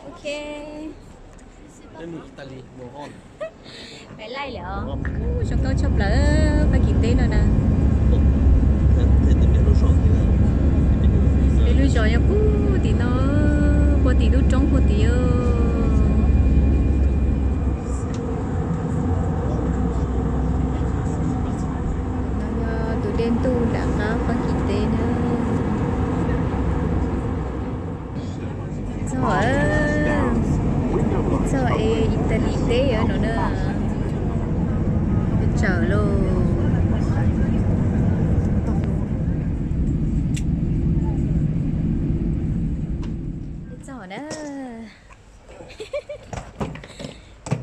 Ok. Peb laij lawm os. Zoo nkauj tshaj plaws Fab Kis teb no na. Peb lub zos nyob puag tim no, puag tim lub roob puag tim. No yog tus dej ntuj nram qab Fab Kis teb na. Txog, txog es Italy teb no na. Tsawm lauj. Txog na.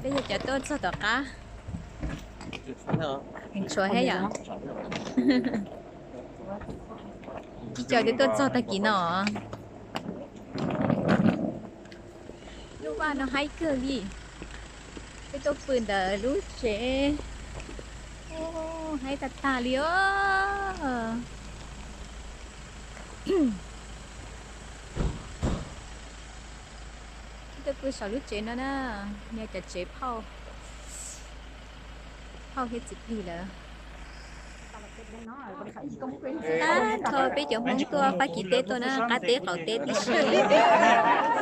Peb yog cov tuaj txog tom qab. Tshuav thiab yom. Ib co twb tuaj txog tag kis no. Lub vaj no haib kawg li. Peb tuaj pw ntawm lub tsev. Haib tag tag li os. Peb tuaj pw saum lub tsev no na, nyob cov tsev phauj, phauj thiab txiv plig lawm. Tab tho peb cov Hmoob tuaj Fab Kis teb tuaj na, qab teb qaum teb tib si.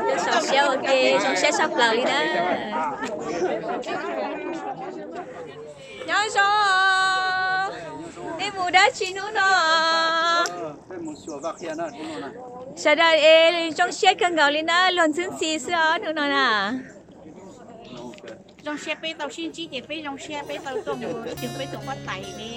Cov sau siab ua ke zoo siab tshaj plaws li na. Nyob zoo, nej mus dab tsi hnub no? Sawv daws es zoo siab kawg nkaus li na, luag ntxhwb ntxhi xwb os hnub no na. Zoo siab peb tau sib ntsib ces peb zoo siab peb tau tuaj mus cog peb tus huab tais ne.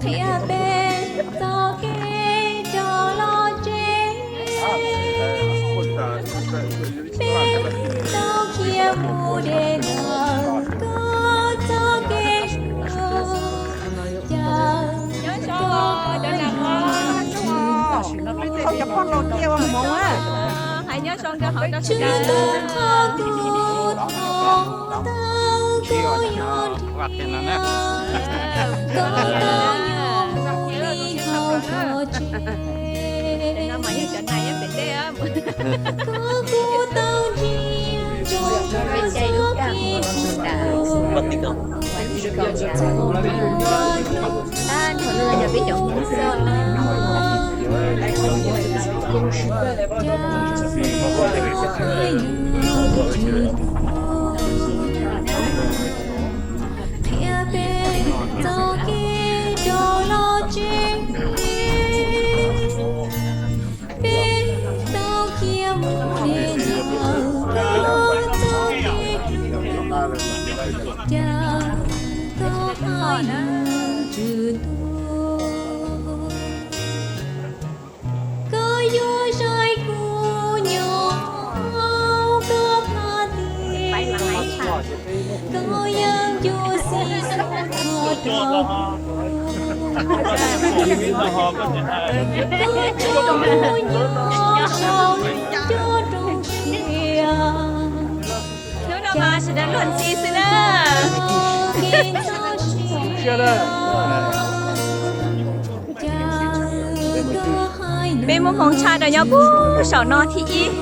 Qhia peb txoj kev rau los tsev, peb tau khiav mus de ntawm koj txoj kev hlub, caw koj hais lus, hais nyob zoo rau hauv rau sawv daws. Tsis muaj qhov kuv thov tau koj yuav nrhiav, koj tau nyob li hauv qhov tsev. Koj kuj tau ntsia ntsoov txoj kev hlub, txoj kev hlub. Qhia peb txoj kev rau los tsev, peb tau khiav mus de ntawm koj txoj kev hlub, caw koj hais lus tsis tuag. Koj yuav saib kuv nyob hauv koj plab tis, koj yeej ncu xim xub tog rau kuv, koj tso kuv nyob saum lub cuab rooj siab. Hnub no mas sawv daws luag ntxhi xwb na. Peb Hmoob Hmoob Tshaj rau nyob puag saum no thib ib.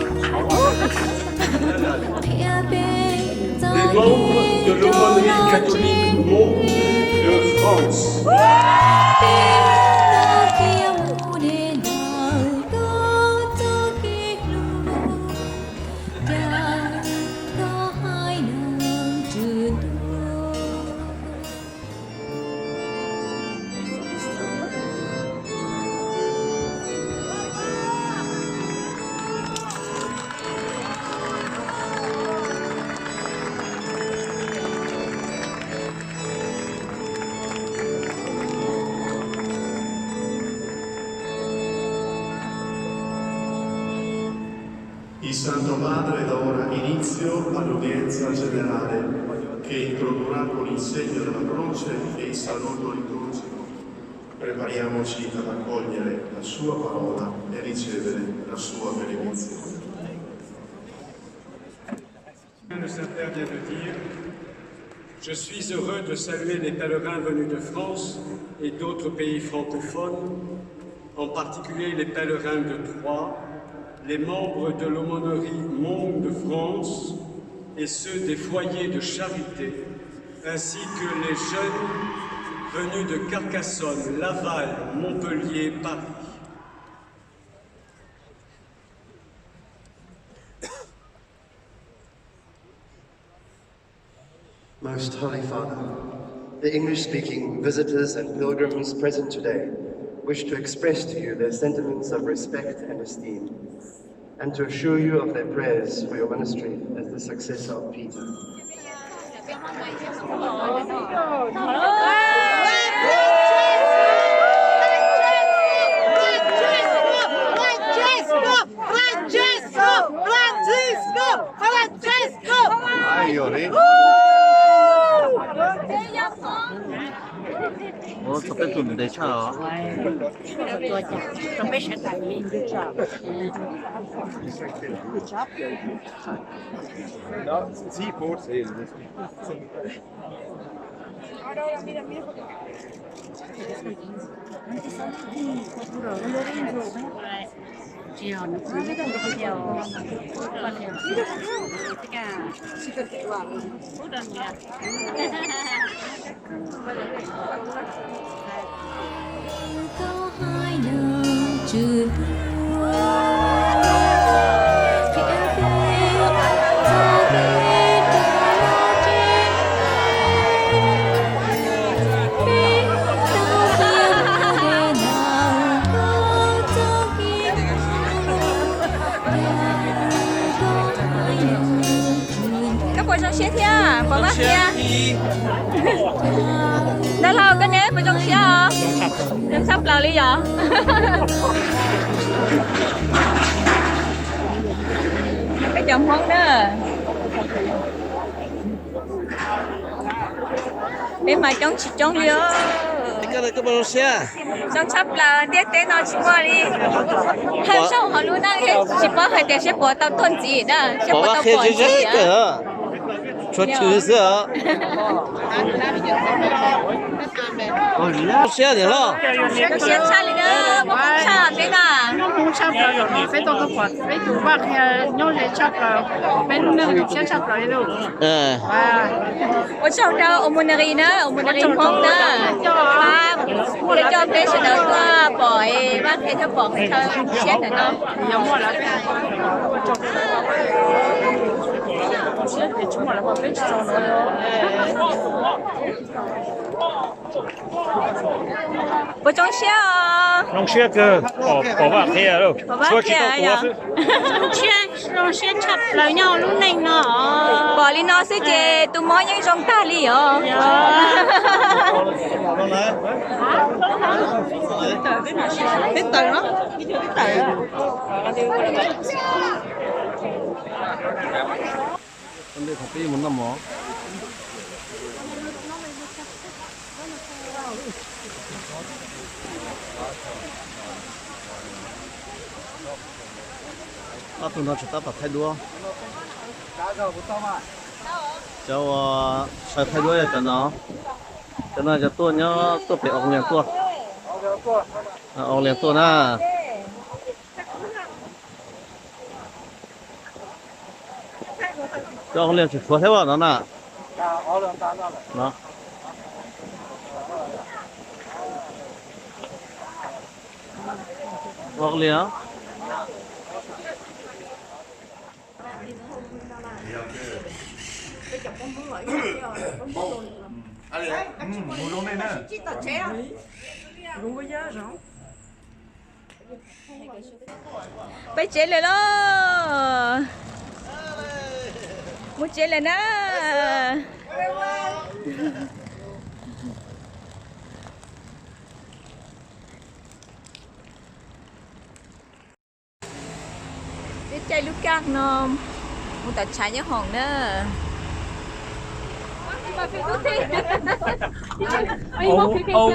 Qhia peb txoj kev rau los tsev, peb tau khiav mus de ntawm koj txoj kev hlub, caw koj hais lus tsis tuag. Il Santo Padre dà ora inizio all'udienza generale, che introdurrà con il segno della croce e il saluto liturgico. Prepariamoci ad accogliere la sua parola e ricevere la sua benedizione. Saint-Père vient de dire, je suis heureux de saluer les pèlerins venus de France et d'autres pays francophones, en particulier les pèlerins de Troyes, les membres de l'aumônerie Hmong de France et ceux des foyers de charité, ainsi que les jeunes venus de Carcassonne, Laval, Montpellier, Paris. Most Holy Father, the English-speaking visitors and pilgrims present today wish to express to you their sentiments of respect and esteem, and to assure you of their prayers for your ministry as the successor of Peter. Ua txog peb tug ntev tshaj os. Koj puas zoo siab thiab puas vaj thiab? Nag hlau koj ne puas zoo siab os? Zoo tshaj plaws li yom. Peb cov Hmoob na. Peb mas coob tsis coob li os. Zoo tshaj plaws, ntiaj teb no tsis muaj li. Haj zaug hauv lub neej thiab tsis paub hais tias seb puas tau tuaj ntxiv na, seb puas tau pom ntxiv. Tshuav tswv xwb os. Siab niam loj. Siab tshaj li na, muaj hmoo tshaj peb na. Muaj hmoo tshaj plaws, peb tau tuaj pom peb tus vaj qhia nyob ze tshaj plaws, peb lub neej tu siab tshaj plaws li lauj. Ua tsaug rau Omuneri na, Omuneri Hmoob na. Pab coj peb sawv daws tuaj pom vaj qhia thiab pom qhov chaw siab ntawm no. Puas zoo siab os? Zoo siab kawg, pom vaj qhia lawm, vaj qhia tsis tau tuav xwb. Zoo siab tshaj plaws nyob lub neej no. Pom li no xwb ces tus mob yeej zoo tag li os. Peb tawm no. Ua ntej thaum peb yuav mus noj mov. Ob tug no tseem tab tom thaij duab. Cov uas sawv thaij duab yog cov no. Cov no cov tuaj nyob tuaj pem Orleans tuaj. Orleans tuaj na. Cov Orleans tseem tshuav thiab no na. Orleans. Peb tsev lawm lauj. Mus tsev lawm na. Peb caij lub kaj no mus tom tshav nyob hoom na.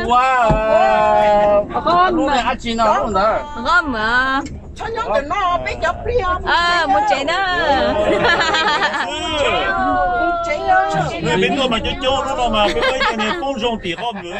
Ua, lub dab tsi no ntawd? Qom mas. Mus tsev na. Peb tuaj mas coob coob hnub no mas peb muaj ib co niag poob zoo tim qhov mus.